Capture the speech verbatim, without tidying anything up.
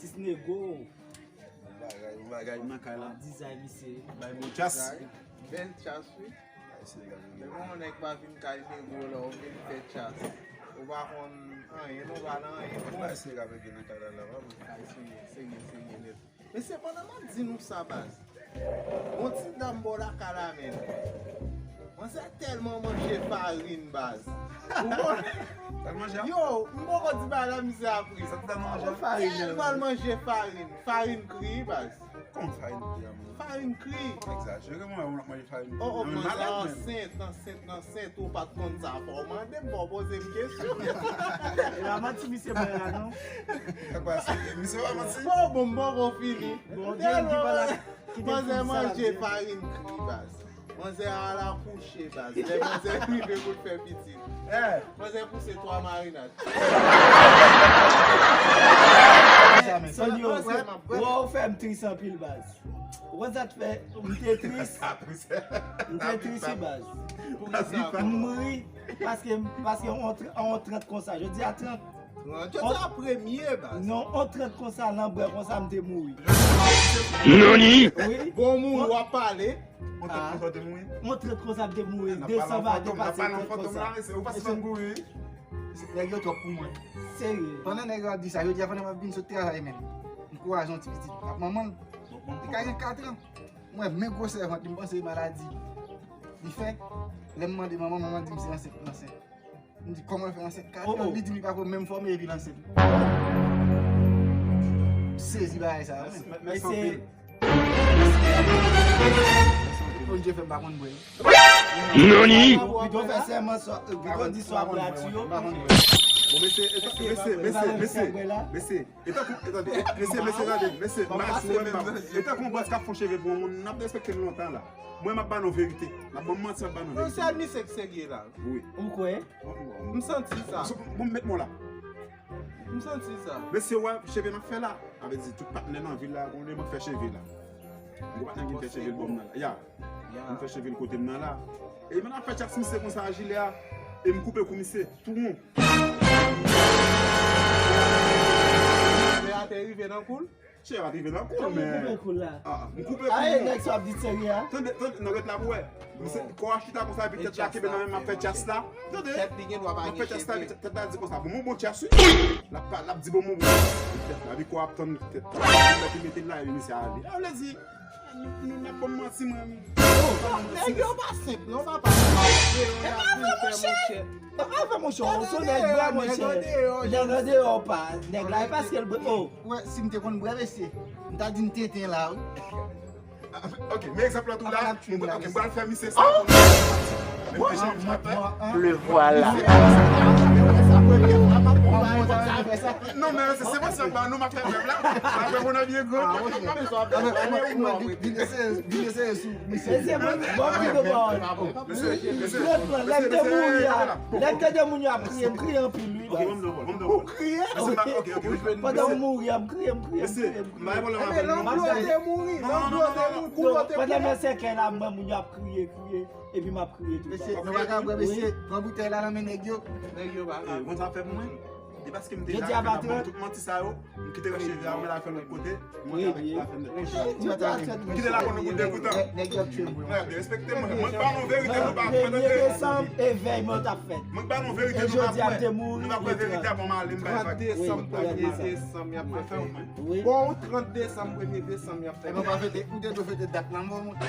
Sis nego. Bon bagay, bon bagay, m nan kay la. Dizay misye. Bay bon chas. Bèl chas, wi. Ay, Senegal, men bon nèg pa vin kay nego la, ou vin fè chas. Ou pa konn anyen, non, pa nan anyen. Bay Senegal, men gen nan kay la, la, pa bon. Ay, serye, serye, serye nèt. Men sepandan, m ap di nou sa, baz. Yon ti dam bò lakay la, men. Manzè tèlman manje farin, baz. Ou konn? Tèl manje a? Yo, m poko di bagay la, mizè a pri. Sa ti tèlman manje a? Farin, tèlman manje farin. Farin kri, baz. Kòman farin kri a, man? Farin kri. Egzajere, mwen, ou ap manje farin kri. Oh, oh, manzè ansent, ansent, ansent, ou pa t konn sa. Fò w mande m, fò w poze m kesyon. E pa manti misye bay la, non? Sa k pase? Misye pa manti? Oh, bon, m poko fini. Bon, gen ki pa la. Manzè manje farin kri, baz. Manzè al akouche, baz. Lè manzè rive pou l fè pitit. Eh. Manzè pouse twa marinad. Sonny, w fè m tris anpil, baz. Ou konn sa k fè, m te tris. M te tris, wi, baz. M ri, paske, paske on tr-, on trant konsa. Jodi a trant. Jodi a premye, baz. Non, on trant konsa, lanbrè konsa, m te mouri. Noni? Wi. Bon, moun, w ap pale. On trant konsa, w te mouri? On trant konsa, m te mouri. Desanm a depase trant konsa. Ou pa se fanm kouri. Nèg yo twòp pou mwen. Serye. Pandan nèg yo ap di sa, jodi a pandan m ap vin sot travay, men. M kouraje yon ti pitit. Ap manman l. Li ka gen katran. M wè men gwosè vant li, m panse e maladi li fè. Lè m mande manman, manman di m se ansent, l ansent. M di, kòman l fè ansent? Katran, li di m li pa ko menm fòme epi l ansent. M sezi bagay sa, wi. Mèsi anpil. Bondye fè m pa konn bwè. Noni? Pito fè sèman swa, pito di swa bwè a tiyo. Bon, mesye, mesye, mesye, mesye, mesye. E tankou, e tande, mesye, mesye, tande, mesye, m pa sou wè m pa. E tankou yon bòs k ap fon cheve pou yon moun, n ap derespekte l lontan la. Mwen, m ap ba nou verite. M ap ban m manti, m ap ba nou verite. Non, sèl misye k serye la. Wi. Ou kwè? M santi sa. Bon, m met mo la. M santi sa. Mesye, wè, cheve m ap fè la. Avè di, tout patnè nan vil la, konnen m ap fè cheve la. Gwo patnè ki fè cheve l ban m nan la. Ya. Ya. M fè cheve l kote m nan la. E m nan fè chas misye konsa a jilè a. E m koupe kou misye. Tou won. Cheve a te rive nan kou l? Cheve a te rive nan kou l, men. Koupe kou l la. Ah, m koupe kou l. Aye, nèg sa ap di serye a. Tande, tande, non, ret la pou wè. Misye, kò a chita konsa, epi tèt la kenbe nan men m ap fè chas la. Tande. Tèt li gen dwa pa gen cheve. M ap fè chas la, epi tèt la di konsa, bon, bon, bon chas, wi. L ap pa, l ap di, bon, bon, bon. Tèt la, epi kò a ap tann tèt la. Epi mete l la, epi misye ale. A vle di, Nou, nou n ap ban m manti, mwen. Nèg yo pa senp, non, papa. E pa vre, monchè. E pa vre, monchè. Ou se nèg vre, monchè. Nèg andeyò pa. Nèg la, e paske l, oh. Wè, si m te konn bwè, mesye, m ta di m tenten la, wi. Ok, men egzanp la tou la, ok, m pral fè misye sa. Le voilà. Non, men se, se pa sa, ba, nou, m ap fè vèb la. Apre, moun nan byen gwo. Vin eseye, vin eseye sou misye. Mesye, bon, bon, bon, bon. Mesye, mesye, lè m te mouri a, lè m tande moun yo ap kriye, m kriye anpil, wi. Ok, bon, bon, bon, bon. Ou kriye? Pandan m mouri a, m kriye, m kriye, m kriye. M pa gen pwoblèm avè l, non. Pandan nan sèkèy la, m wè moun yo ap kriye, kriye, epi m ap kriye tou. Mesye, nou pa ka bwè, mesye. Pran boutèy la nan men nèg yo. Nèg yo pa ka. Bon, sa fè pou mwen. E paske m te la, m ap ban tout manti sa yo, m kite rès cheve a, mwen la fè lòt kote, m monte avèk la fè m nèt. M kite la pou nou pou degoutan. Nèg yo ap tchwe m. Mwen ap derespekte mwen. Mwen ba nou verite, nou pa kwè, tande. Premye desanm, e vèy mwen t ap fèt. Mwen ba nou verite, nou pa kwè. Nou pa kwè verite a, bon, m ale, m bay vag. Trant desanm, premye desanm, y ap fè fèt. Wi. Bon, trant desanm, premye desanm, y ap fè. Ebyen, w pa fete, ou te dwe fete dat la, non, monchè.